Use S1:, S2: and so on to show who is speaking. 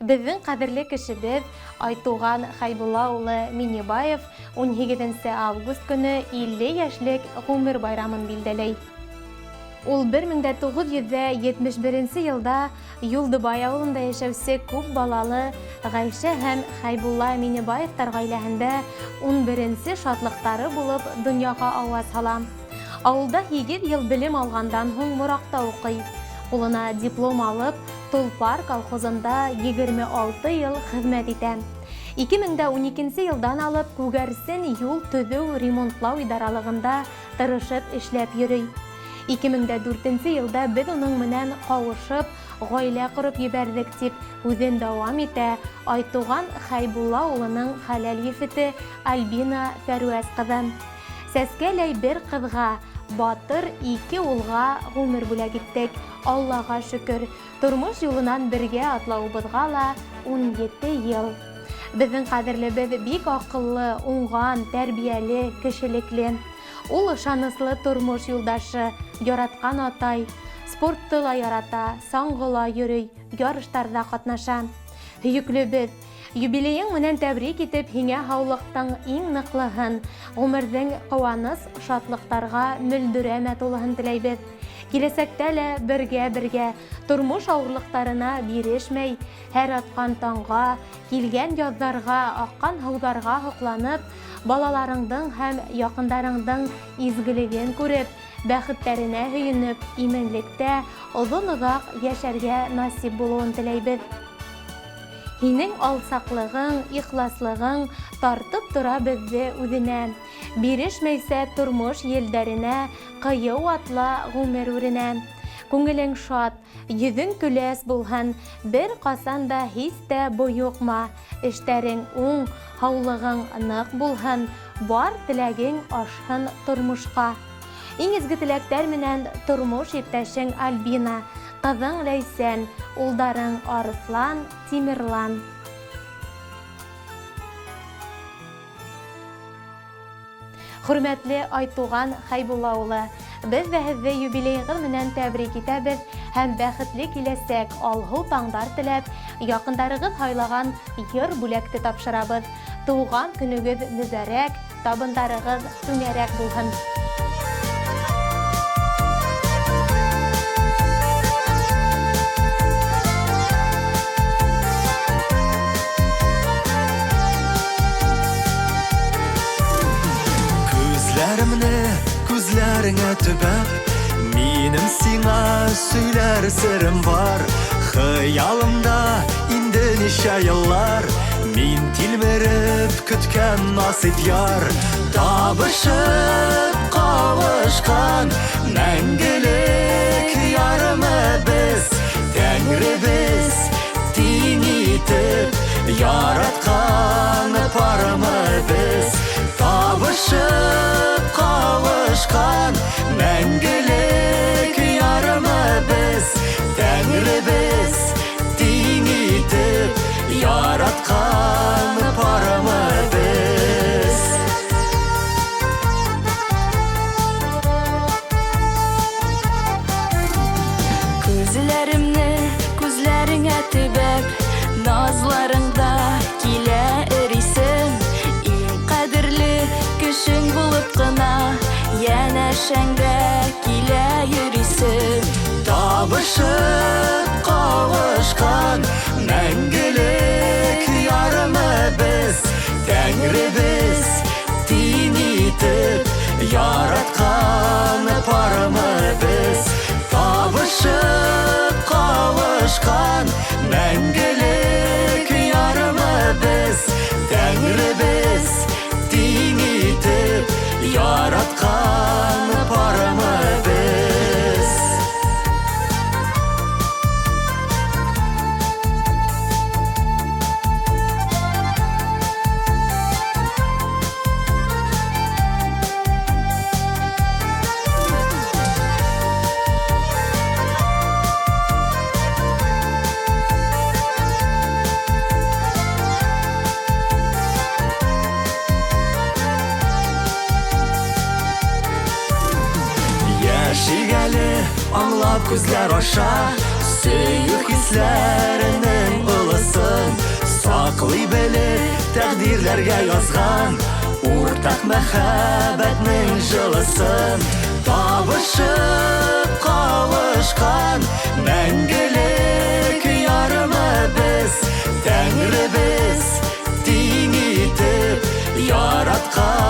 S1: Беҙҙең ҡәҙерле кешебеҙ Айтуған Хәйбулла улы Минибаев 18 август көнө 50 йәшлек ғүмер байрамын билдәләй. Ул 1971 йылда Юлдыбай ауылында йәшәүсе күп балалы Ғәйшә һәм Хәйбулла Минибаевтар ғаиләһендә 11-нсе шатлыҡтары булып донъяға ауаз һала. Ауылда 8 йыл белем алғандан һуң Мораҡта уҡый. Ҡулына диплом алып, Толпар колхозында 26 йыл хеҙмәт итә. 2012 йылдан алып Күгәрсен юл төҙөү ремонтлау идаралығында тырышып эшләп йөрөй. 2004 йылда беҙ уның менән ҡауышып, ғаилә ҡороп ебәрҙек, тип һүҙен дауам итә Айтуған Хәйбулла улының хәләл ефете Альбина Фәрүәз ҡыҙы. Сәскәләй бер ҡыҙға, батыр ике улға ғүмер бүләк иттек. Аллаға шөкөр, тормош юлынан бергә атлауыбыҙға ла 17 йыл. Беҙҙең ҡәҙерлебеҙ бик аҡыллы, уңған, тәрбиәле, кешелекле. Ул ышаныслы тормош юлдашы, яратҡан атай, спортты ла ярата, саңғыла йөрөй, ярыштарҙа ҡатнаша. Һөйөклөбөҙ, юбилейың менән тәбрик итеп, һиңә һаулыҡтың иң ныҡлыһын, ғүмерҙең ҡыуаныс шатлыҡтарға мөлдөрәмә тулыһын теләйбеҙ. Киләсәктә лә бергә-бергә тормош ауырлыҡтарына бирешмәй, һәр атҡан таңға, килгән яҙҙарға, аҡҡан һыуҙарға һоҡланып, балаларыңдың һәм яҡындарыңдың изгелеген күреп, бәхеттәренә һөйөнөп, именлектә оҙон-оҙаҡ йәшәргә насип булыуын теләйбеҙ. Һинең алсаҡлығың, ихласлығың тартып тора беҙҙе үҙенә. Бирешмәйсә тормош елдәренә, ҡыйыу атла ғүмер үренә. Күңелең шат, йөҙөң көләс булһын, бер ҡасан да һис тә бойоҡма. Эштәрең уң, һаулығың ныҡ булһын, бар теләгең ашһын тормошҡа. Иң изге теләктәр менән тормош иптәшең Альбина, ҡыҙың Ләйсән, улдарың Арыҫлан, Тимерлан. Хөрмәтле Айтуған Хәйбулла улы, беҙ ҙә һеҙҙе юбилейығыҙ менән тәбрик итәбеҙ һәм бәхетле киләсәк, алһыу таңдар теләп, яҡындарығыҙ һайлаған йыр бүләкте тапшырабыҙ. Тыуған көнөгөҙ мөбәрәк, табындарығыҙ түңәрәк булһын.
S2: Күҙләремде күҙләреңә төбәп, минең сиңа һөйләр серем бар. Хыялымда инде нисә йыллар мин тилмереп көткән насип яр. Табышып ҡауышҡан мәңгелек ярымы беҙ, Тәңребеҙ тиң итеп яратҡан парымы беҙ. Табышып ҡауышҡан мәңгелек ярымы беҙ, Тәңребеҙ тиң итеп яратҡан парымы беҙ.
S3: Күҙләремде күҙләреңә төбәп, назларыңда килә эрисем. Иң ҡәҙерле кешең булып ҡына йәнәшәңдә килә йөрисем.
S2: Табышып ҡауышҡан мәңгелек ярымы беҙ, Тәңребеҙ тиң итеп яратҡан парымы беҙ. Табышып ҡауышҡан мәңгелек ярымы беҙ, Тәңребеҙ тиң итеп яратҡан парымы беҙ. Яшик әле аңлап күҙләр аша сөйөү хисләренең олосын. җылысын саклый белеп тәкъдирләргә язган уртак мәхәббәтнең җылысын табышып кавышкан мәңгелек ярымы без Тәңребез тиң итеп яраткан.